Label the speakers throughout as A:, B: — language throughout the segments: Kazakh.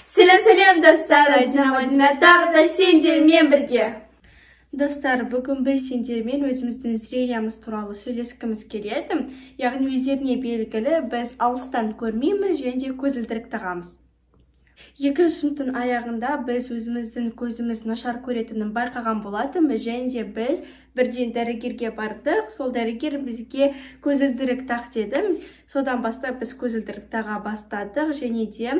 A: Сәлем, сәлем, достар! Адина, Мадина тағы да сендермен бірге. Достар, бүгін біз сендермен өзіміздің зрениямыз туралы сөйлескіміз келеді. Яғни өздеріне белгілі, біз алыстан көрмейміз және де көзілдірік тағамыз. Екінші сыныптың аяғында біз өзіміздің көзіміз нашар көретінін байқаған болатынбыз және де біз бірден дәрігерге бардық. Сол дәрігер бізге көзілдірік тақ деді. Содан бастап біз көзілдірік таға бастадық және де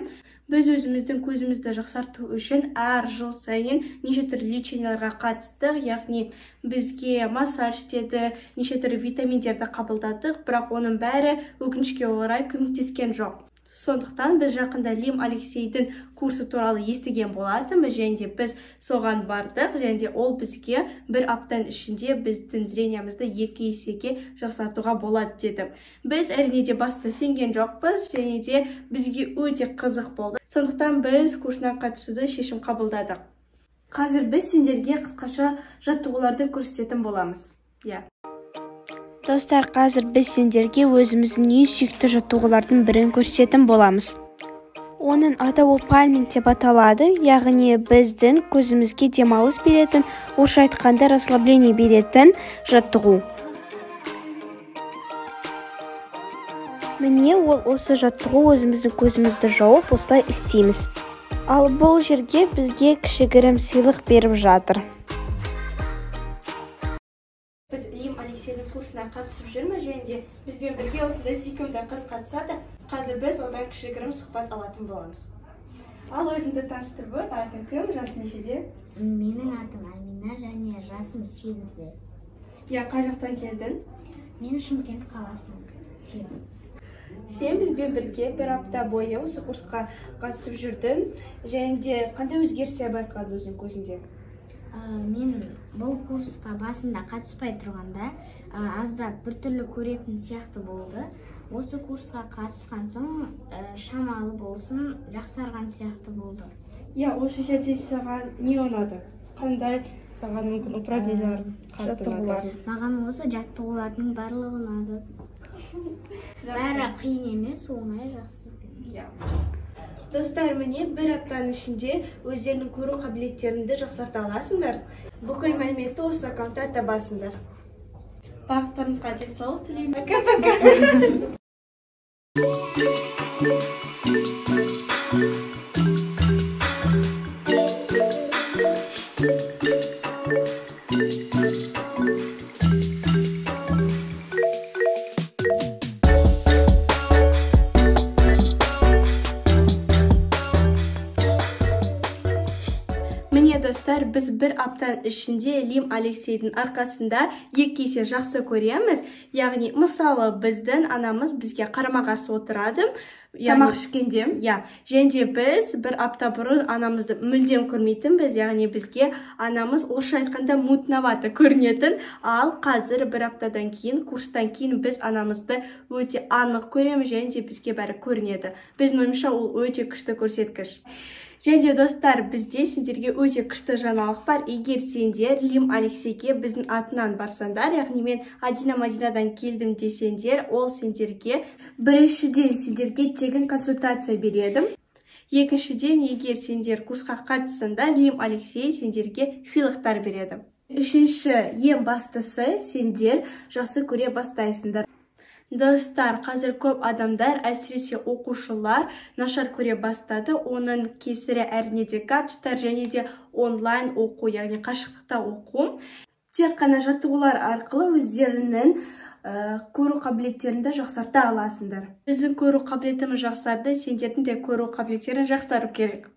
A: біз өзіміздің көзімізді жақсарту үшін әр жыл сайын неше түрлі леченияларға қатыстық, яғни бізге массаж істеді, неше түрлі витаминдерді қабылдадық, бірақ оның бәрі өкінішке орай көмектескен жоқ. Сондықтан біз жақында Лим Алексейдің курсы туралы естіген болатынбыз және де біз соған бардық және де ол бізге бір аптаның ішінде біздің зрениямызды 2 есеге жақсартуға болады деді. Біз әрине де баста сенген жоқпыз және де бізге өте қызық болды. Сондықтан біз курсына қатысуды шешім қабылдадық. Қазір біз сендерге қысқаша жаттығуларды көрсететін боламыз. Иә.
B: Достар, қазір біз сендерге өзіміздің ең сүйікті жаттығулардың бірін көрсететін боламыз. Оның атауы пальминг деп аталады, яғни біздің көзімізге демалыс беретін, орысша айтқанда расслабление беретін жаттығу. Міне ол осы жаттығу, өзіміздің көзімізді жауып осылай істейміз. Ал бұл жерге бізге кішігірім сыйлық беріп жатыр.
A: Біз Лим Алексейдің курсына қатысып жүрміз және де бізбен бірге осындай сүйкімді қыз қатысады. Қазір біз одан кішігірім сұхбат алатын боламыз. Ал өзіңді таныстырып өт, атың кім, жасың нешеде?
C: Менің атым Амина және жасым 8-де.
A: Иә, қай жақтан келдің?
C: Мен Шымкент қаласынан келдім.
A: Сен бізбен бірге бір апта бойы осы курсқа қатысып жүрдің және де қандай өзгерістер байқадың өзің көзінде?
C: Мен бұл курсқа басында қатыспай тұрғанда аздап біртүрлі көретін сияқты болды. Осы курсқа қатысқан соң шамалы болсын жақсарған сияқты болды.
A: Иә, осы жерде саған не ұнады? Қандай саған мүмкін упражнениялар қатты ұнады?
C: Маған осы жаттығулардың барлығы ұнады. Бәрі қиын емес, оңай, жақсы.
A: Иә. Достар, міне бір аптаның ішінде өздерінің көру қабілеттеріңді жақсарта аласыңдар. Бүкіл мәліметті осы аккаунтта табасыңдар. Барлықтарыңызға денсаулық тілеймін. Пока-пока. Міне, достар, біз бір аптаның ішінде Лим Алексейдің арқасында 2 есе жақсы көреміз. Яғни, мысалы, біздің анамыз бізге қарама-қарсы отырады. Тамақ ішкенде. Иә. Және де біз бір апта бұрын анамызды мүлдем көрмейтінбіз. Яғни, бізге анамыз орысша айтқанда мутновато көрінетін. Ал қазір бір аптадан кейін, курстан кейін біз анамызды өте анық көреміз және де бізге бәрі көрінеді. Біздің ойымызша ол өте күшті көрсеткіш. Және де, достар, бізде сендерге өте күшті жаңалық бар. Егер сендер Лим Алексейге біздің атынан барсаңдар, яғни мен Адина Мадинадан келдім десеңдер, ол сендерге біріншіден сендерге тегін консультация береді. Екіншіден, егер сендер курсқа қатыссаңдар, Лим Алексей сендерге сыйлықтар береді. Үшінші, ең бастысы, сендер жақсы көре бастайсыңдар. Достар, қазір көп адамдар, әсіресе оқушылар, нашар көре бастады. Оның кесірі әрине де гаджеттер және де онлайн оқу, яғни қашықтықта оқу. Тек қана жаттығулар арқылы өздерінің көру қабілеттерін де жақсарта аласыңдар. Біздің көру қабілетіміз жақсарды, сендердің де көру қабілеттерің жақсару керек.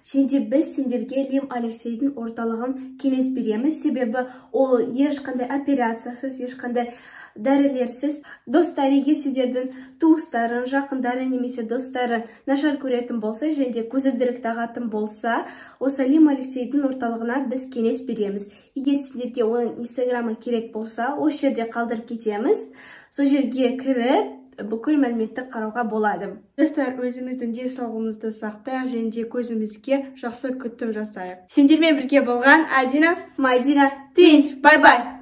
A: Және де біз сендерге Лим Алексейдің орталығын кеңес береміз, себебі ол ешқандай операциясыз, ешқандай дәрілерсіз. Достар, егер сендердің туыстарың, жақындарың немесе достарың нашар көретін болса және де көзілдірік тағатын болса, осы Лим Алексейдің орталығына біз кеңес береміз. Егер сендерге оның инстаграмы керек болса, осы жерде қалдырып кетеміз. Сол жерге кіріп бүкіл мәліметті қарауға болады. Достар, өзіміздің денсаулығымызды сақтайық және де көзімізге жақсы күтім жасайық. Сендермен бірге болған Адина, Мадина, Твинс. Бай-бай!